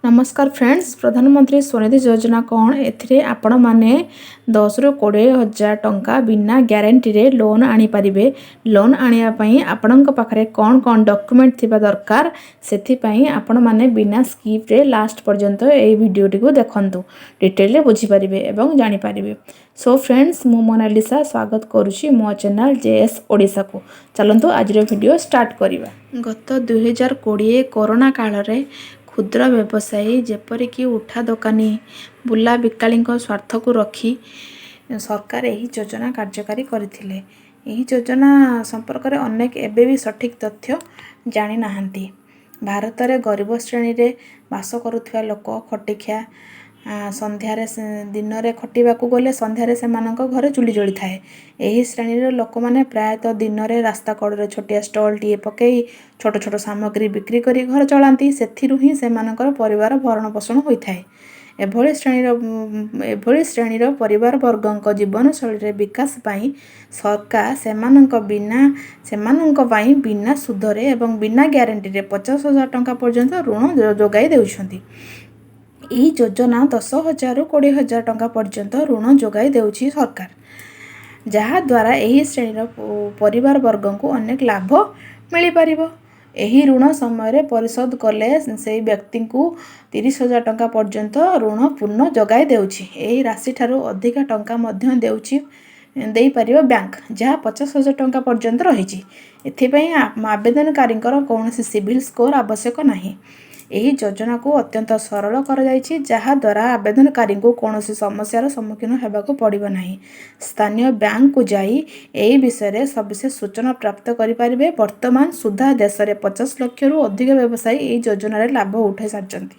ନମସ୍କାର ଫ୍ରେଣ୍ଡସ୍, ପ୍ରଧାନମନ୍ତ୍ରୀ ସ୍ୱନିଧି ଯୋଜନା କ'ଣ? ଏଥିରେ ଆପଣମାନେ 10ରୁ 20 ହଜାର ଟଙ୍କା ବିନା ଗ୍ୟାରେଣ୍ଟିରେ ଲୋନ୍ ଆଣିପାରିବେ। ଲୋନ୍ ଆଣିବା ପାଇଁ ଆପଣଙ୍କ ପାଖରେ କ'ଣ କ'ଣ ଡକ୍ୟୁମେଣ୍ଟ ଥିବା ଦରକାର, ସେଥିପାଇଁ ଆପଣମାନେ ବିନା ସ୍କିପ୍ରେ ଲାଷ୍ଟ ପର୍ଯ୍ୟନ୍ତ ଏହି ଭିଡ଼ିଓଟିକୁ ଦେଖନ୍ତୁ। ଡିଟେଲରେ ବୁଝିପାରିବେ ଏବଂ ଜାଣିପାରିବେ। ସୋ ଫ୍ରେଣ୍ଡସ୍, ମୁଁ ମୋନାଲିସା ସ୍ୱାଗତ କରୁଛି ମୋ ଚ୍ୟାନେଲ୍ ଜେଏସ୍ ଓଡ଼ିଶାକୁ। ଚାଲନ୍ତୁ, ଆଜିର ଭିଡ଼ିଓ ଷ୍ଟାର୍ଟ କରିବା। ଗତ 2020 କରୋନା କାଳରେ କ୍ଷୁଦ୍ର ବ୍ୟବସାୟୀ, ଯେପରିକି ଉଠା ଦୋକାନୀ, ବୁଲା ବିକାଳିଙ୍କ ସ୍ୱାର୍ଥକୁ ରଖି ସରକାର ଏହି ଯୋଜନା କାର୍ଯ୍ୟକାରୀ କରିଥିଲେ। ଏହି ଯୋଜନା ସମ୍ପର୍କରେ ଅନେକ ଏବେ ବି ସଠିକ୍ ତଥ୍ୟ ଜାଣିନାହାନ୍ତି। ଭାରତରେ ଗରିବ ଶ୍ରେଣୀରେ ବାସ କରୁଥିବା ଲୋକ ଖଟିଖିଆ। ସନ୍ଧ୍ୟାରେ, ଦିନରେ ଖଟିବାକୁ ଗଲେ ସନ୍ଧ୍ୟାରେ ସେମାନଙ୍କ ଘରେ ଚୁଲି ଜଳିଥାଏ। ଏହି ଶ୍ରେଣୀର ଲୋକମାନେ ପ୍ରାୟତଃ ଦିନରେ ରାସ୍ତା କଡ଼ରେ ଛୋଟିଆ ଷ୍ଟଲ୍ଟିଏ ପକାଇ ଛୋଟ ଛୋଟ ସାମଗ୍ରୀ ବିକ୍ରି କରି ଘର ଚଳାନ୍ତି। ସେଥିରୁ ହିଁ ସେମାନଙ୍କର ପରିବାର ଭରଣ ପୋଷଣ ହୋଇଥାଏ। ଏଭଳି ଶ୍ରେଣୀର ପରିବାର ବର୍ଗଙ୍କ ଜୀବନଶୈଳୀରେ ବିକାଶ ପାଇଁ ସରକାର ସେମାନଙ୍କ ପାଇଁ ବିନା ସୁଧରେ ଏବଂ ବିନା ଗ୍ୟାରେଣ୍ଟିରେ 50,000 ଟଙ୍କା ପର୍ଯ୍ୟନ୍ତ ଋଣ ଯୋଗାଇ ଦେଉଛନ୍ତି। ଏହି ଯୋଜନା 10,000ରୁ 20,000 ଟଙ୍କା ପର୍ଯ୍ୟନ୍ତ ଋଣ ଯୋଗାଇ ଦେଉଛି ସରକାର, ଯାହାଦ୍ୱାରା ଏହି ଶ୍ରେଣୀର ପରିବାର ବର୍ଗଙ୍କୁ ଅନେକ ଲାଭ ମିଳିପାରିବ। ଏହି ଋଣ ସମୟରେ ପରିଶୋଧ କଲେ ସେଇ ବ୍ୟକ୍ତିଙ୍କୁ 30,000 ଟଙ୍କା ପର୍ଯ୍ୟନ୍ତ ଋଣ ପୁନଃ ଯୋଗାଇ ଦେଉଛି। ଏହି ରାଶିଠାରୁ ଅଧିକା ଟଙ୍କା ମଧ୍ୟ ଦେଇପାରିବ ବ୍ୟାଙ୍କ, ଯାହା 50,000 ଟଙ୍କା ପର୍ଯ୍ୟନ୍ତ ରହିଛି। ଏଥିପାଇଁ ଆବେଦନକାରୀଙ୍କର କୌଣସି ସିବିଲ୍ ସ୍କୋର ଆବଶ୍ୟକ ନାହିଁ। ଏହି ଯୋଜନାକୁ ଅତ୍ୟନ୍ତ ସରଳ କରାଯାଇଛି, ଯାହାଦ୍ୱାରା ଆବେଦନକାରୀଙ୍କୁ କୌଣସି ସମସ୍ୟାର ସମ୍ମୁଖୀନ ହେବାକୁ ପଡ଼ିବ ନାହିଁ। ସ୍ଥାନୀୟ ବ୍ୟାଙ୍କକୁ ଯାଇ ଏହି ବିଷୟରେ ସବିଶେଷ ସୂଚନା ପ୍ରାପ୍ତ କରିପାରିବେ। ବର୍ତ୍ତମାନ ସୁଦ୍ଧା ଦେଶରେ 50 ଲକ୍ଷରୁ ଅଧିକ ବ୍ୟବସାୟୀ ଏହି ଯୋଜନାରେ ଲାଭ ଉଠାଇ ସାରିଛନ୍ତି।